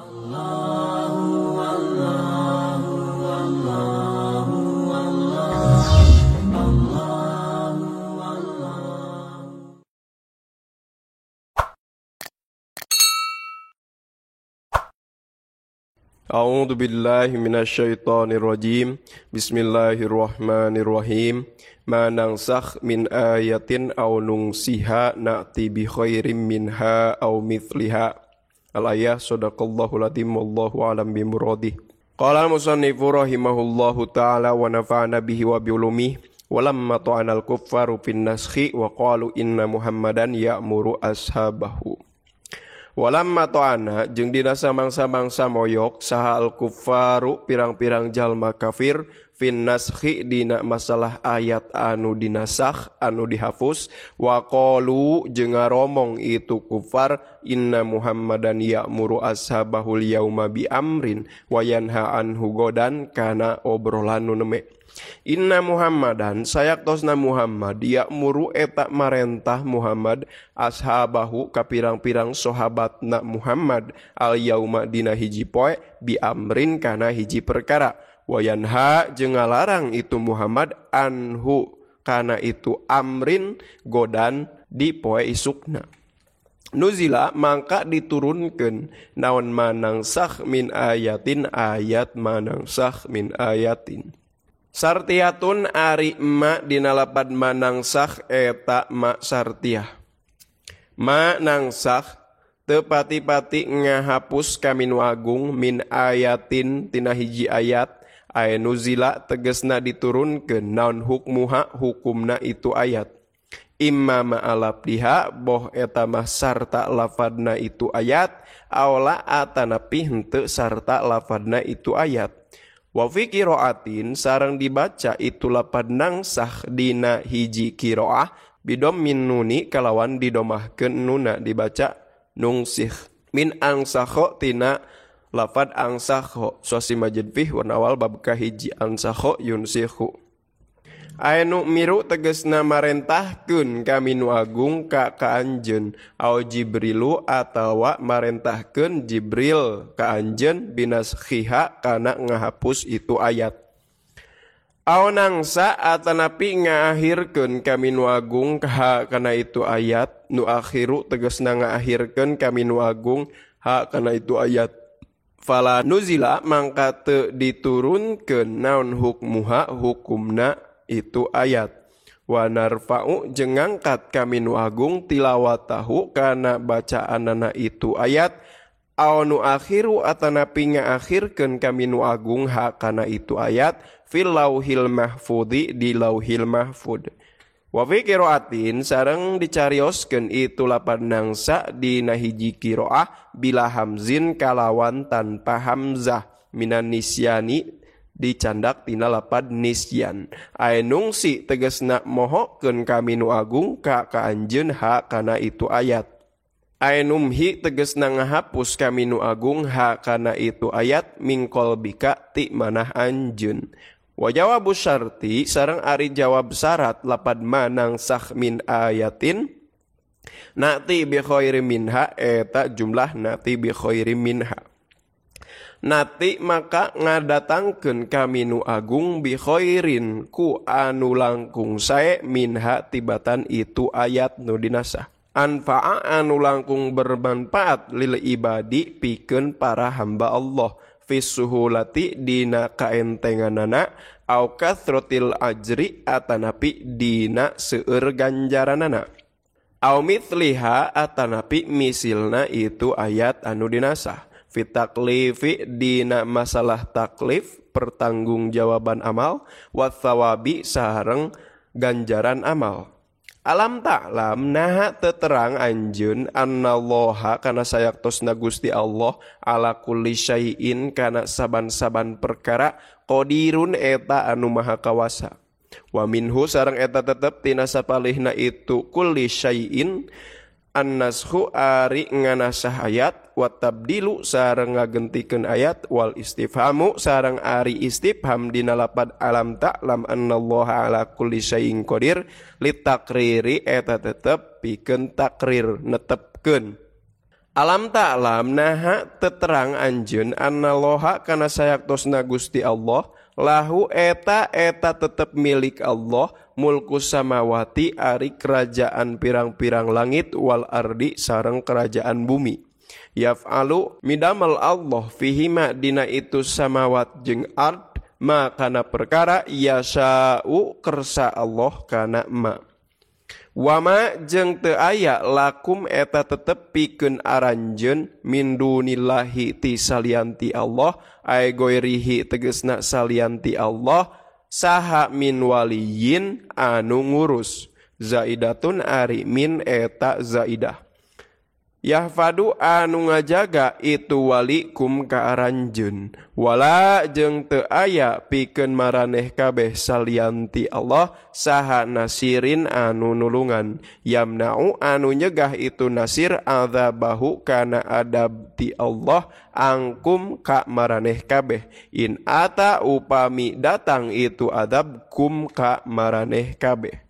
A'udzu billahi minasyaitonir rajim. Bismillahirrahmanirrahim. Ma nansakh min ayatin aw nunsiha na'ti bi khairim minha aw mithliha. Al-ayah sadaqallahu al-azim wallahu a'lam bi muradih. Qala al-musannifu rahimahullahu ta'ala wa nafa'ana bihi wa bi ulumihi wa lamma ta'ana al-kuffaru fin naskhi wa qalu inna Muhammadan ya'muru ashabahu. Walamma ta'ana jeung dina samangsa-mangsa moyok saha al-kuffaru pirang-pirang jalma kafir fin naskhi dina masalah ayat anu dinasakh anu dihapus wa qalu jeung ngaromong itu kufar inna Muhammadan ya'muru ashabahul yauma bi amrin wa yanha anhu godan kana obrolan nu neme. Inna Muhammadan sayaktosna Muhammad ya'muru eta marentah Muhammad ashabahu ka pirang-pirang sahabatna Muhammad al yauma dina hiji poe bi amrin kana hiji perkara wa yanha jeung ngalarang itu Muhammad anhu kana itu amrin godan di poe isukna. Nuzila mangka diturunkeun naon manangsakh min ayatin ayat manangsakh min ayatin. Sartiatun ari ma dina lapad manangsakh eta ma sartiah. Ma nangsakh teu pati-pati ngahapus kaminu agung min ayatin tina hiji ayat aya nuzila tegesna diturunkeun naon hukmuha hukumna itu ayat. Imma ma'alabdiha boh eta mah sarta lafadna itu ayat aula atanapi henteu sarta lafadna itu ayat. Wa fi qiraatin sareng dibaca itu lapad nangsakh dina hiji qiraah bidom min nuni kalawan didomahkeun nuna dibaca nungsikh min angsakho tina lafad angsakho sosi majid fih warna awal bab kahiji ansakho yunsikhu. Anu miru tegesna marentahkeun kami nu agung ka ka anjeun au Jibrilu atawa marentahkeun Jibril ka anjeun binaskhiha kana ngahapus itu ayat. Au nangsa atanapi ngaahirkeun kami nu agung ka kana itu ayat nu akhiru tegesna ngaahirkeun kami nu agung ha kana itu ayat. Fala nuzila mangka teu diturunkeun naon hukmuha hukumna itu ayat. Wa narfa'u jeung ngangkat kami nu agung tilawatahu kana bacaanana itu ayat aw nu akhiru atanapi ngaakhirkeun kami nu agung ha kana itu ayat fil lauhil mahfudhi di lauhil mahfud. Wa fi qiraatin sareng dicarioskeun itu lapan nangsa dina hiji qiraah bila hamzin kalawan tanpa hamzah minan nisyani dicandak tina lapad nisyan. Ae nungsi tegesna mohokeun kami nu agung ka ka anjeun ha kana itu ayat. Ae numhi tegesna ngahapus kami nu agung ha kana itu ayat mingkol bika ti manah anjeun. Wa jawabu syarti sareng ari jawab syarat lapad manangsakh min ayatin na'ti bi khairim minha eta jumlah na'ti bi khairim minha. Nati maka ngadatangkeun kami nu agung bi khairin ku anu langkung sae minha tibatan itu ayat nu dinasah. Anfa'a anu langkung bermanfaat lil ibadi pikeun para hamba Allah fis suhulati dina kaentenganana au kathratil ajri atanapi dina seueur ganjaranana. Au mithliha atanapi misilna itu ayat anu dinasah. Fi taklifi dina masalah taklif pertanggungjawaban amal wa thawabi sareng ganjaran amal. Alam ta'lam naha teterang anjeun annallaha kana sayaktosna Gusti Allah ala kulli syai'in kana saban-saban perkara qadirun eta anu maha kawasa. Wa minhu sareng eta tetep tina sapalihna itu kulli syai'in an-nashu ari nganasah ayat wa tabdilu sareng ngagentikeun ayat wal istifhamu sareng ari istifham dina lapad alam ta'lam annallaha ala kulli syai'in qadir litakriri eta tetep pikeun takrir netepkeun. Alam ta'lam naha teterang anjeun annallaha kana sayaktosna Gusti Allah lahu eta eta tetep milik Allah mulku samawati ari kerajaan pirang-pirang langit wal ardi sareng kerajaan bumi. Yaf'alu midamel Allah fihima dina itu samawat jeung ard ma kana perkara yasa'u kersa Allah kana ma. Wama jeung teu aya lakum eta tetep pikeun aranjeun min dunillahi ti salianti Allah ay goirihi tegesna salianti Allah saha min waliyin anu ngurus zaidatun ari min eta zaidah. Yahfadu anu ngajaga itu wali kum ka aranjeun wala jeung teu aya pikeun maraneh kabeh salianti Allah saha nasirin anu nulungan yamna'u anu nyegah itu nasir azabahu kana adab ti Allah angkum ka maraneh kabeh in ata upami datang itu adab kum ka maraneh kabeh.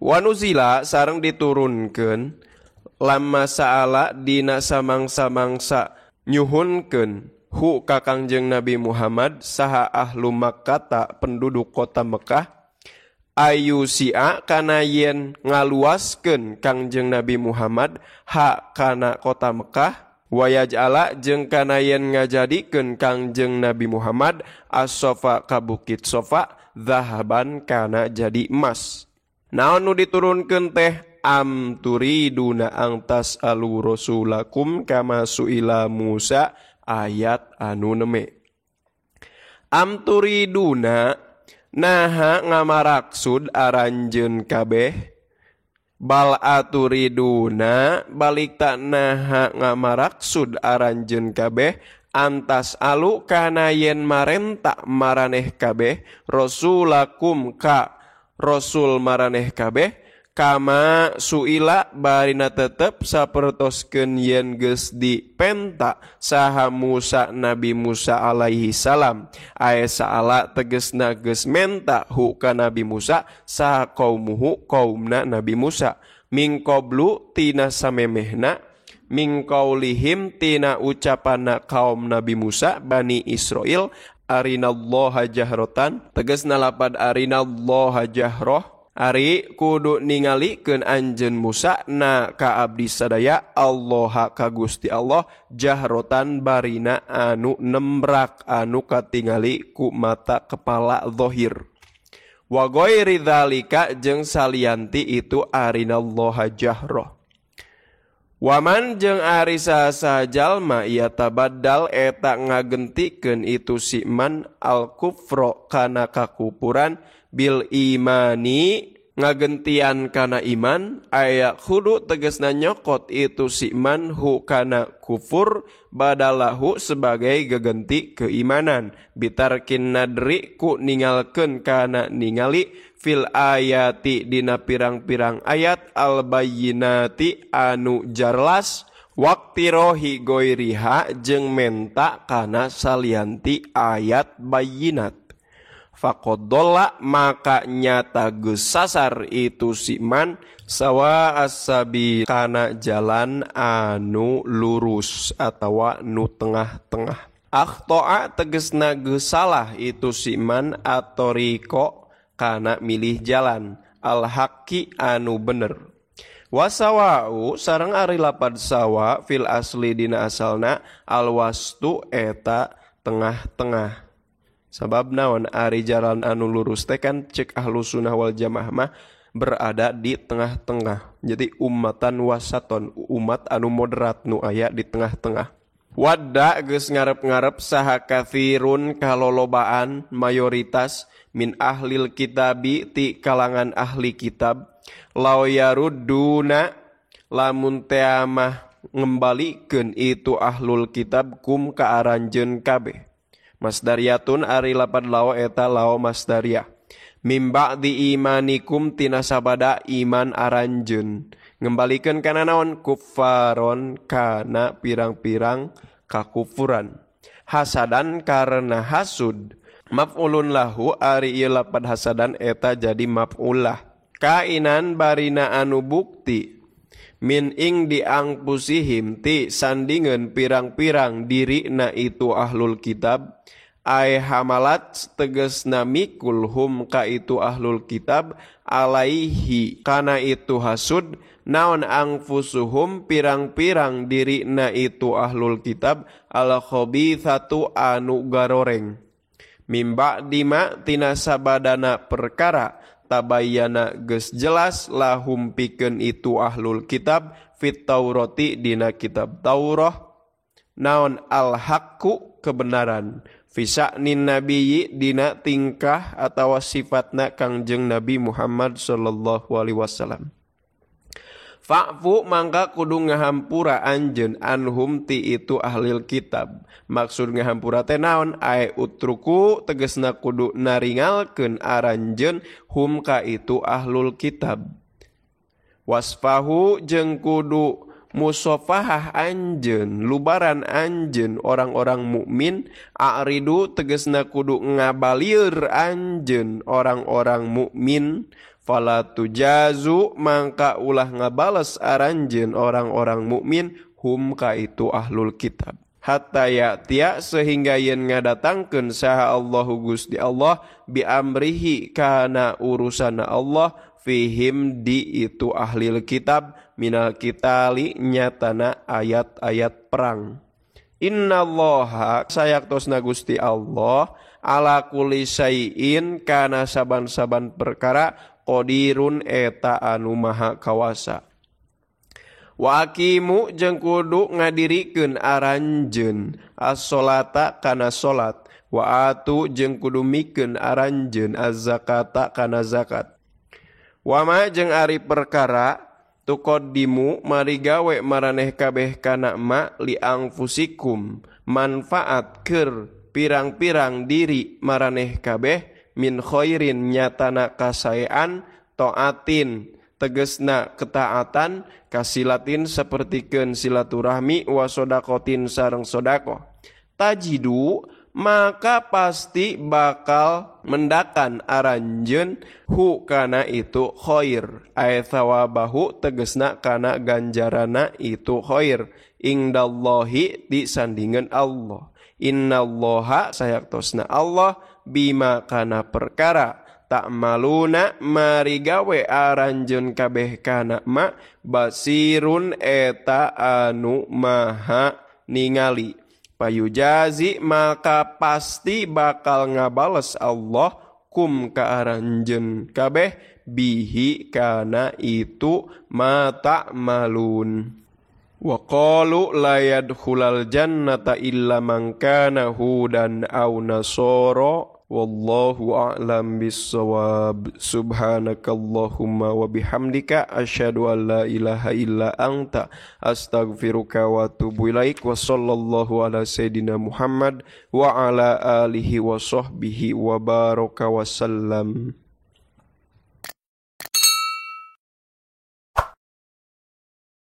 Wanuzila sareng diturunkeun lama sa'ala dina samangsa-mangsa nyuhunkeun hu ka Kangjeng Nabi Muhammad saha ahlu Makkah penduduk kota Mekah ayu si'a kana yen ngaluaskeun Kangjeng Nabi Muhammad ha kana kota Mekah wayaj'ala jeung kana yen ngajadikeun Kangjeng Nabi Muhammad as-Sofa ka bukit Sofa zahaban kana jadi emas. Naon nu diturunkeun teh am turiduna ang tas'alu rasulakum kama su'ila Musa ayat anu neme. Am turiduna naha ngamaraksud aranjeun kabeh bal aturiduna balik tak naha ngamaraksud aranjeun kabeh antas alu kana yen marenta maraneh kabeh rasulakum ka rasul maraneh kabeh kama suila barina tetep sapertoskeun yen geus dipenta saha Musa Nabi Musa alaihi salam ae saala tegesna geus menta hu ka Nabi Musa saha kaumuhu kaumna Nabi Musa min qablu tina samemehna min qaulihim tina ucapanna kaum Nabi Musa Bani Israil arinallaha jahrotan tegesna lapad arinallaha jahroh ari kudu ningalikeun anjeun Musa na ka abdi sadaya Allah ka Gusti Allah jahrotan barina anu nembrak anu katingali ku mata kepala zahir wa ghairi dzalika jeung salianti itu arinallaha jahroh. Waman jeung ari saha jalma ia tabaddal eta ngagentikeun itu si man al kufra kana kakupuran bil imani ngagentian kana iman aya kudu tegesna nyokot itu si man hu kana kufur badalahu sebagai gegenti keimanan bitarkin nadri ku ningalkeun kana ningali fil ayati dina pirang-pirang ayat al bayyinati anu jarlas waktirohi goiriha jeung menta kana salianti ayat bayyinat. Faqad maka nyata geus sasar itu si man sawa as-sabil kana jalan anu lurus atawa nu tengah-tengah. Akhtoa tegesna geus salah itu si man atoriko kana milih jalan al-haqqi anu bener. Wasawa'u sareng ari lapad sawa fil asli dina asalna alwastu eta tengah-tengah. Sabab naon ari jalan anu lurus teh kan cek ahlu sunnah wal jamaah mah berada di tengah-tengah. Jadi ummatan wasaton, umat anu moderat nu aya di tengah-tengah. Wadda geus ngarep-ngarep saha kathirun kalolobaan mayoritas min ahlil kitabi ti kalangan ahli kitab law yarudduna lamun teamah ngembalikeun itu ahlul kitab kum ka aranjeun kabeh. Masdariyatun ari lapad lao eta lao masdariyah. Mim ba'di imanikum tina sabada iman aranjeun. Ngembalikeun kana naon? Kufaron kana pirang-pirang kakufuran. Hasadan karena hasud. Maf'ulun lahu ari ieu lapad hasadan eta jadi maf'ulah. Kainan barina anu bukti. Min ing diangpusihim ti sandingeun pirang-pirang dirina itu ahlul kitab ay hamalat tegesna mikul hum ka itu ahlul kitab alaihi kana itu hasud naon angfusuhum pirang-pirang dirina itu ahlul kitab al khabithatu anu garoreng mimba dima tina sabadana perkara tabayyana geus jelas lahum pikeun itu ahlul kitab fit Taurati dina kitab Taurah naon al haqqu kebenaran fi sya'nin nabiyyi dina tingkah atawa sifatna Kangjeng Nabi Muhammad sallallahu alaihi wasallam. Fa'fu mangka kudu ngahampura anjeun anhum ti itu ahlil kitab. Maksud ngahampura teh naon? Ae utruku tegesna kudu naringalkeun aranjeun hum ka itu ahlul kitab. Wasfahu jeung kudu musofahah anjeun, lubaran anjeun orang-orang mukmin, a'ridu tegesna kudu ngabalieur anjeun orang-orang mukmin, fala tujazu mangka ulah ngabales aranjeun orang-orang mukmin hum ka itu ahlul kitab. Hatta ya'tiya sehingga yen ngadatangkeun saha Allahu Gusti Allah bi amrihi kana urusana Allah fihim di itu ahlil kitab minal kitali nyatana ayat-ayat perang. Innallaha sayaktosna Gusti Allah ala kulli syai'in kana saban-saban perkara qadirun eta anu maha kawasa. Wa aqimu jeung kudu ngadirikeun aranjeun as-sholata kana salat wa atu jeung kudu mikeun aranjeun az-zakata kana zakat. Wa ma jeung ari perkara tuqaddimu mari gawe maraneh kabeh kana ma li angfusikum manfaat keur pirang-pirang diri maraneh kabeh min khairin nyatana kasaean taatin tegesna ketaatan kasilatin sapertikeun silaturahmi wa sodakotin sareng sodakoh tajidu maka pasti bakal mendakan aranjeun hu kana itu khair ay thawabahu tegesna kana ganjarana itu khair indallahi di sandingan Allah. Innallaha sayaktosna Allah bima kana perkara ta'maluna mari gawe aranjeun kabeh kana ma basirun eta anu maha ningali. Payujazi maka pasti bakal ngabales Allah kum ka aranjeun kabeh bihi kana itu ma ta'malun. Wa qalu la yadkhulal jannata illa man kana hudan aw nasara. Wallahu a'lam bissawab. Subhanakallahumma wa bihamdika asyhadu an la ilaha illa anta astaghfiruka wa atubu ilaik. Wa sallallahu ala sayidina Muhammad wa ala alihi wa sahbihi wa baraka wa sallam.